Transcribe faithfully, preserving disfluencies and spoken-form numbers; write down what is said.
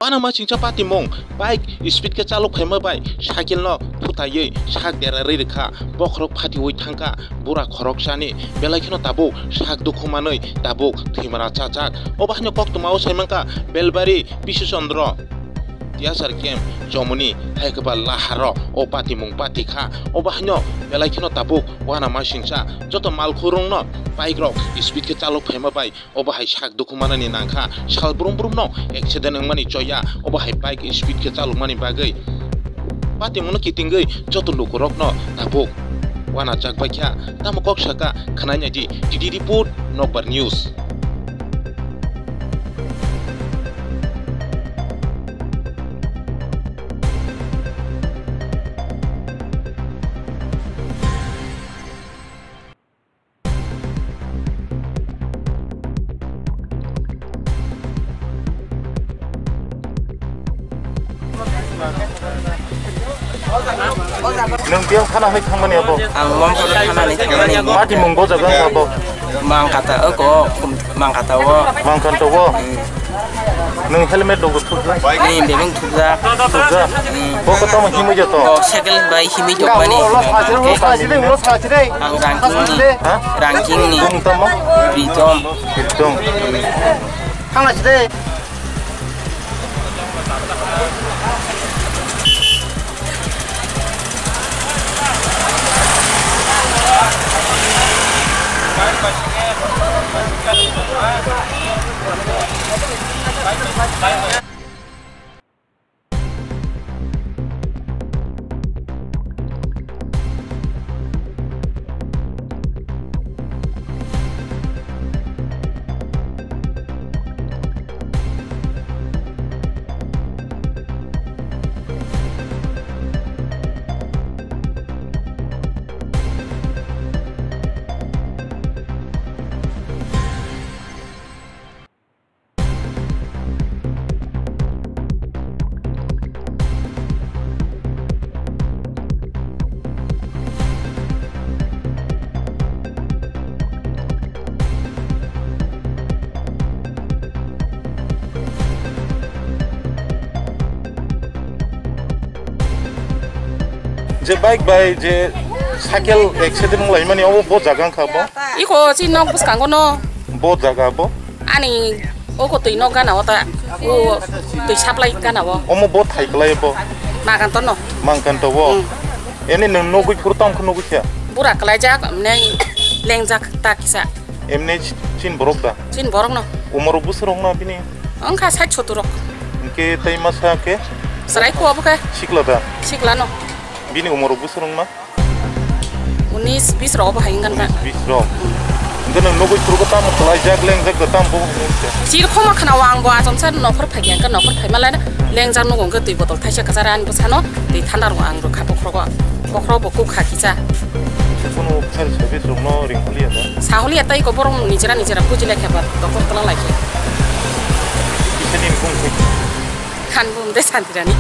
Uanamasingcha patimung bike speed khe chalok phaima bai cycle no thutaiwi sak derarwi rwkha, bokhorok phatiwi thangkha, bura khoroksani belai kheno tabuk sak dukhu manwi tabuk thwimara chajak. Obo haino koktwmao saimankha Belbari Bishu Chandra Tiyasar camp chomoni hai khe ba laharo o patimung patikha. Obo haino belai kheno tabuk uanamasingcha joto malkhurungno bike rok speed khe chalok phaima bai obo hai sak dukhu manani nangkha. Sal brum brumno accident wngmani choya obo hai bike speed khe chalokmani bagwi patimungno kitingwi joto lukurokno tabuk uanajak baikha. Tamo kok saka khwnai naidi, T D report, Nokbar News. Nwng biyang thana hai thangmani abo? Ang Mongkor thana ni thangmani. Patimung bo jaga wngkha bo? Mangkata, o ko, Mangkata o. Mangkata o? Hmm. Nwng helmet dogo thupjak? Ni bebeng thupjak. Thupjak? Hmm. Bo ko tamo himwi joto? Bo cycle bai himwi jokmani. Ang Rangking ni. Ha? Rangking ni. Bung tamo? Pritom. Pritom. Thangna side. Je bike bai je cycle accident wnglaimani, obo bo jaga wngkha bo? Iko chini nok bwskango no. Bo jaga bo? Ani oko twi nok gana o ta, o twi supply gana o. Omo bo thai kwlai bo? Maganto no. Mangkanto bo? Mm. Eni nwng nugwi phuru tamo khe nugwi kha? Bura kwlaijak, mne lengjak ta kisa. Emne chin borok da? Chin borok no. Umor bwswk rok no bini? Wngkha sait sotur rok. Hwnkhe tei masa khe? Chwrai kho obo khe. Sikla da? Sikla no. Bini umor bwswk rok no? Unis bis rok obo hai wngkha. Unis bis rok. Hwnkhe nwng nugwi phuru tamo kwlaijak lengjak da tamo bo wngkha? Chir khoma khna o ang bo achomsa nokhor phai khe nokhor phai malai lengjak nugo hwnkhe twi botol thaisa kwchara ani bwsano twi thanda rw ang rwkha bokhrogo. Bokhorok bo kuk kha kisa. Kunu fire service rokno ringkhuliya da? Sahuliya tei ko borok nijera nijera buji lai khe ba doktor tla lai khe. Kisa ni bung khe. Khan bum de santirani.